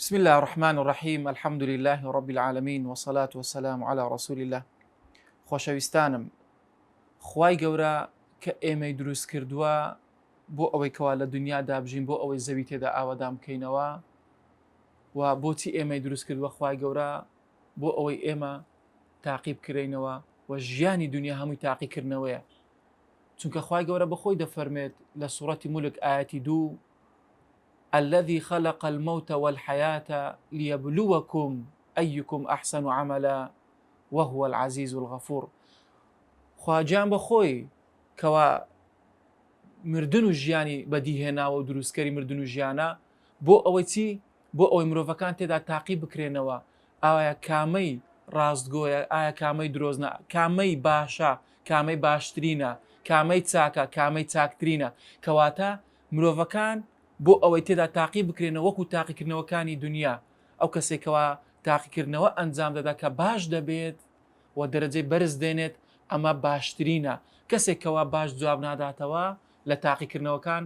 بسم اللە الرحمن الرحیم الحمد للە رب العالمین والصلاة والسلام علی رسول اللە خۆشەویستانم خوای گەورە کە ئێمەی دروست کردووە بۆ ئەوەی کەوا لە دنیادا بژین بۆ ئەوەی زەوی تێدا ئاوەدان بکەینەوە و بۆچی ئێمەی دروست کردووە خوای گەورە بۆ ئەوەی ئێمە تاقی بکرێینەوە و ژیانی دنیا هەمووی تاقیکردنەوەیە چونکە خوای گەورە بەخۆی دەفەرمێت لە سوڕەتی مولک ئایەتی دوو الذی خلق الموت والحیاة لیبلوکم ایکم احسن عملا وهو العزیز الغفور خوا گیان بە خۆی کەوا مردن و ژیانی بەدیهێناوە و دروستکەری مردن و ژیانە بۆ ئەوەی چی بۆ ئەوەی مرۆڤەکان تێدا تاقی بکرێنەوە ئایا کامەی ڕاستگۆیە ئایا کامەی درۆزنە کامەی باشە کامەی باشترینە کامەی چاکە کامەی چاکترینە کەواتە مرۆڤەکان بۆ ئەوەی تێدا تاقی بکرێنەوە وەکو تاقیکردنەوەکانی دونیا، ئەو کەسەی کەوا تاقیکردنەوە ئەنجام دەدا کە باش دەبێت و دەرەجەی بەرز دێنێت ئەمە باشترینە، کەسێک کەوا باش جواب ناداتەوە لە تاقیکردنەوەکان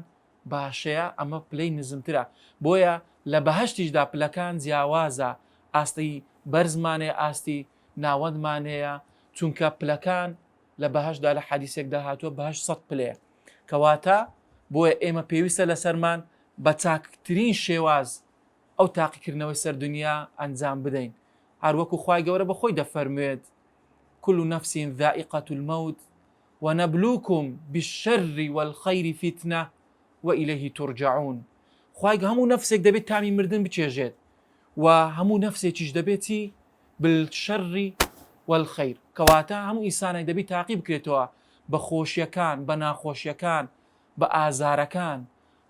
باشەیە ئەمە پلەی نزمترە، بۆیە لە بەهەشتیشدا پلەکان جیاوازە ئاستی بەرزمان هەیە ئاستی ناوەندمان هەیە، چونکە پلەکان لە بەهەشتدا لە حەدیسێکدا هاتووە بەهەشت سەت پلەیە. کەواتە بۆیە ئێمە پێویستە لەسەرمان بە چاکترین شێواز ئەو تاقیکردنەوەی سەر دنیا ئەنجام بدەین هەر وەکو خوای گەورە بە خۆی دەفەرموێت كل نفس ذائقة الموت ونبلوكم بالشر والخير فتنة وإليه ترجعون خوای هەموو نەفسێک دەبێت تامی مردن بچێژێت و هەموو نەفسێکیش دەبێت چی بالشر والخير کەواتە هەموو ئینسانێک دەبی تاقی بکرێتەوە بە خۆشیەکان بە ناخۆشیەکان بە ئازارەکان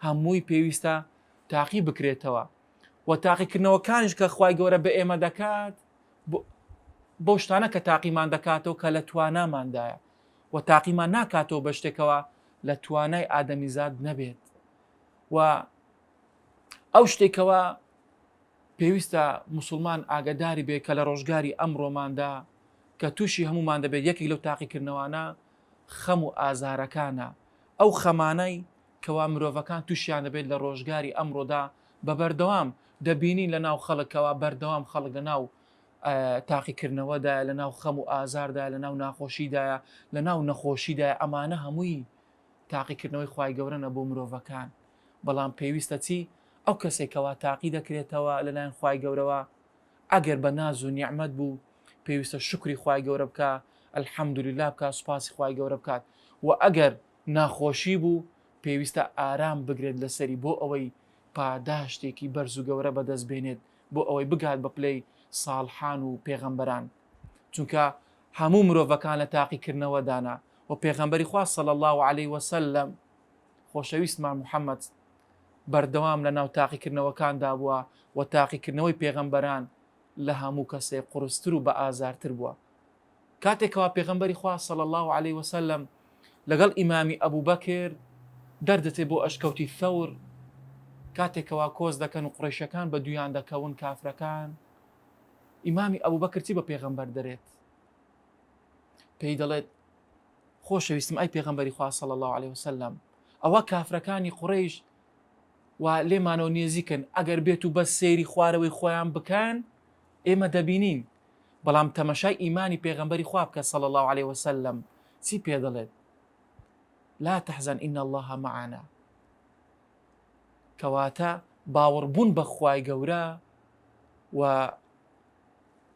هەمووی پێویستە تاقی بکرێتەوە و تاقیکردنەوەکانیش کە خوای گەورە بە ئێمە دەکات بەو شتانە کە تاقیمان دەکاتەوە کە لە تواناماندایە و تاقیمان ناکاتەوە بە شتێکەوە لە توانای ئادەمیزاد نەبێت و ئەو شتێکەوە پێویستە موسڵمان ئاگەداری بێت کە لە ڕۆژگاری ئەمڕۆماندا کە تووشی هەموومان دەبێت یەکێک لەو تاقیکردنەوانە خەم و ئازارەکانە، ئەو خەمانەی کەوا مرۆڤەکان تووشیان دەبێت لە ڕۆژگاری ئەمڕۆدا بە بەردەوام دەبینین لە ناو خەڵک کەوا بەردەوام خەڵک لە ناو تاقیکردنەوەدایە لە ناو خەم و ئازاردایە لە ناو ناخۆشیدایە لە ناو نەخۆشیدایە ئەمانە هەمووی تاقیکردنەوەی خوای گەورەنە بۆ مرۆڤەکان بەڵام پێویستە چی؟ ئەو کەسەی کەوا تاقی دەکرێتەوە لەلایەن خوای گەورەوە ئەگەر بە ناز و نیعمەت بوو پێویستە شوکری خوای گەورە بکا الحمدللە بکا سوپاسی خوای گەورە بکات وە ئەگەر ناخۆشی بوو پێویستە ئارام بگرێت لەسەری بۆ ئەوەی پاداشتێکی بەرز و گەورە بەدەست بێنێت بۆ ئەوەی بگات بە پلەی ساڵحان و پێغەمبەران چونکە هەموو مرۆڤەکان لە تاقیکردنەوەدانە و پێغەمبەری خوا صلی اللە علیه وسلم خۆشەویستمان محمد بەردەوام لە ناو تاقیکردنەوەکاندا بووە و تاقیکردنەوەی پێغەمبەران لە هەموو کەسێک قورستر و بەئازارتر بووە. کاتێک کەوا پێغەمبەری خوا صلی اللە علیه وسلم لەگەڵ ئیمامی ئەبوبەکر دەردەچێت بۆ ئەشکەوتی ثەور، کاتێک کەوا کۆچ دەکەن و قوڕەیشەکان بە دوویان دەکەون کافرەکان، ئیمامی ئەبوبەکر چی بە پێغەمبەر دەرێت؟ پێی دەڵێت خۆشەویستم ئەی پێغەمبەری خوا صلی اللە علیه وسلم ئەوە کافرەکانی قوڕەیش و لێمانەوە نێزیکن ئەگەر بێت و بەس سەیری خوارەوەی خۆیان بکەن ئێمە دەبینین بەڵام تەمەشای ئیمانی پێغەمبەری خوا بکە صلی اللە علیه وسلم چی پێ دەڵێت لا تحزن ان الله معنا کەواتە باوەڕبوون بە خوای گەورە و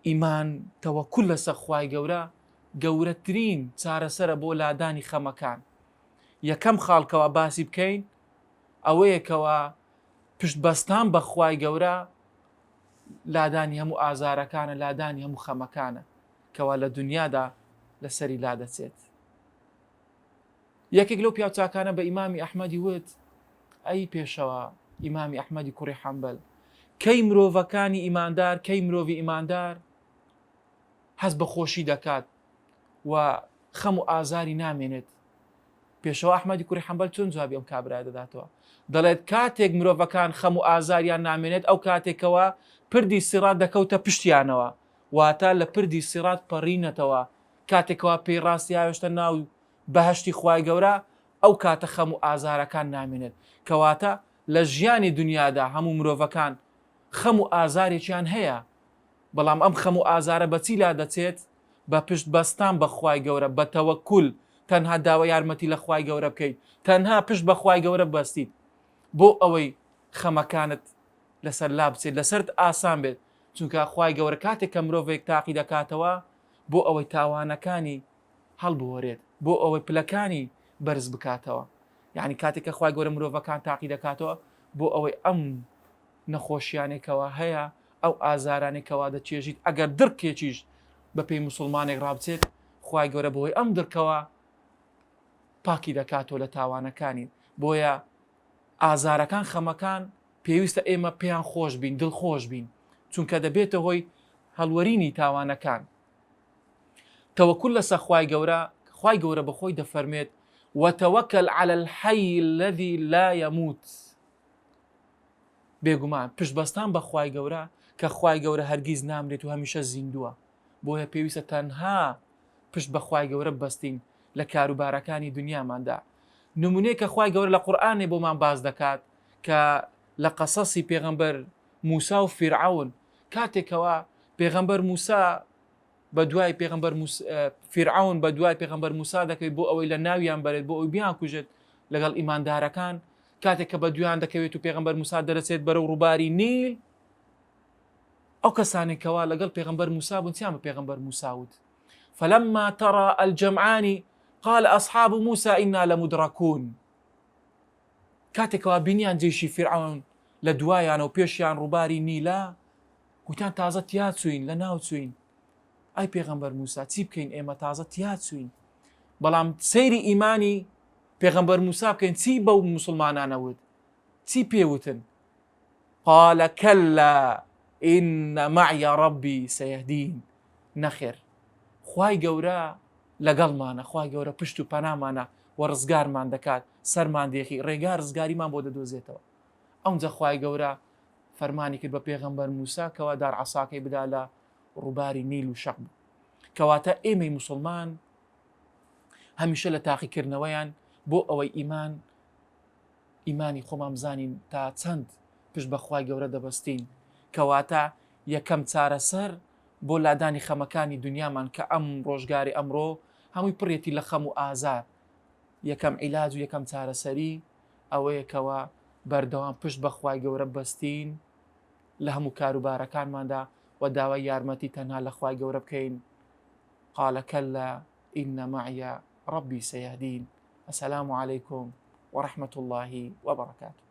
ئیمان تەوەکول لەسەر خوای گەورە گەورەترین چارەسەرە بۆ لادانی خەمەکان یەکەم خاڵ کەوا باسی بکەین ئەوەیە کەوا پشت بەستان بە خوای گەورە لادانی هەموو ئازارەکانە لادانی هەموو خەمەکانە کەوا لە دنیادا لەسەری لادەچێت یەکێک لەو پیاوچاکانە بە ئیمامی ئەحمەدی وت، ئەی پێشەوا ئیمامی ئەحمەدی کوڕی حەنبەل، کەی مرۆڤەکانی ئیماندار، کەی مرۆڤی ئیماندار هەست بە خۆشی دەکات و خەم و ئازاری نامێنێت؟ پێشەوا ئەحمەدی کوڕی حەنبەل چۆن جوابی ئەم کابرایە دەداتەوە؟ دەڵێت کاتێک مرۆڤەکان خەم و ئازاریان نامێنێت ئەو کاتێکەوە پردی سیڕات دەکەوتە پشتیانەوە، واتە لە پردی سیڕات پەڕینەتەوە، کاتێکەوە پێی ڕاستی هاوێشتە ناو بەهەشتی خوای گەورە ئەو کاتە خەم و ئازارەکان نامێنێت کەواتە لە ژیانی دنیادا هەموو مرۆڤەکان خەم و ئازارێکیان هەیە، بەڵام ئەم خەم و ئازارە بەچی لادەچێت؟ بە پشت بەستان بە خوای گەورە، بە تەوەکول، تەنها داوای یارمەتی لە خوای گەورە بکەیت، تەنها پشت بە خوای گەورە ببەستیت بۆ ئەوەی خەمەکانت لەسەر لابچێت، لەسەرت ئاسان بێت، چونکە خوای گەورە کاتێک کە مرۆڤێک تاقی دەکاتەوە بۆ ئەوەی تاوانەکانی هەڵبوەرێت، بۆ ئەوەی پلەکانی بەرز بکاتەوە، یانی کاتێک کە خوای گەورە مرۆڤەکان تاقی دەکاتەوە بۆ ئەوەی ئەم نەخۆشیانەی کەوا هەیە ئەو ئازارانەی کەوا دەچێژیت ئەگەر دڕکێکیش بە پێی موسڵمانێک ڕابچێت خوای گەورە بەهۆی ئەم دڕکەوە پاکی دەکاتەوە لە تاوانەکانی بۆیە ئازارەکان خەمەکان پێویستە ئێمە پێیان خۆش بین دڵخۆش بین چونکە دەبێتە هۆی هەڵوەرینی تاوانەکان تەوەکول لەسەر خوای گەورە خوای گەورە بەخۆی دەفەرمێت وتوکل على الحي الذي لا يموت بێگومان پشت بەستان بە خوای گەورە کە خوای گەورە هەرگیز نامرێت و هەمیشە زیندووە بۆیە پێویستە تەنها پشت بە خوای گەورە ببەستین لە کاروبارەکانی دنیاماندا نمونەیە کە خوای گەورە لە قورئانێ بۆمان باس دەکات کە لە قەسەسی پێغەمبەر موسا و فیرعەون کاتێکەوە پێغەمبەر موسا بە دوای پێغەمبەر فیرعەون بە دوای پێغەمبەر موسا دەکەوێت بۆ ئەوەی لە ناویان بەرێت بۆ ئەوی بیان کوژێت لەگەڵ ئیماندارەکان کاتێک کە بە دویان دەکەوێت و پێغەمبەر موسا دەرەچێت بەرەو ڕووباری نیل ئەو کەسانێک کەوا لەگەڵ پێغەمبەر موسا بوون چیان بە پێغەمبەر موسا وت فلما ترى الجمعان قال أصحاب موسى إنا لمدركون کاتێکەوە بینیان جێشی فیرعەون لە دوایانە و پێشیان ڕووباری نیلە گوتیان تازە تیا چوین لە ناو چوین ئای پێغەمبەر موسا چی بکەین ئێمە تازە تیا چوین بەڵام سەیری ئیمانی پێغەمبەر موسا بکەین چی بەو موسڵمانانە وت چی پێوتن قال كلا إن معي ربي سيهدين نەخێر خوای گەورە لەگەڵمانە خوای گەورە پشت و پەنامانە و ڕزگارمان دەکات سەرمان دێخی ڕێگا ڕزگاریمان بۆ دەدۆزێتەوە ئەونجا خوای گەورە فەرمانی کرد بە پێغەمبەر موسا کەوا دار عەساکەی بدا لە ڕووباری نیل و شەق بوو کەواتە ئێمەی موسڵمان هەمیشە لە تاقیکردنەوەیان بۆ ئەوەی ئیمان ئیمانی خۆمان بزانین تا چەند پشت بە خوای گەورە دەبەستین کەواتە یەکەم چارەسەر بۆ لادانی خەمەکانی دنیامان کە ئەم ڕۆژگاری ئەمڕۆ هەمووی پڕێتی لە خەم و ئازار یەکەم عیلاج و یەکەم چارەسەری ئەوەیە کەوا بەردەوام پشت بە خوای گەورە بەستین لە هەموو کاروبارەکانماندا و داوای یارمەتی تەنها لە خوای گەورە بکەین قال كلا إن معي ربي سيهدين السلام عليكم ورحمة الله وبركاته.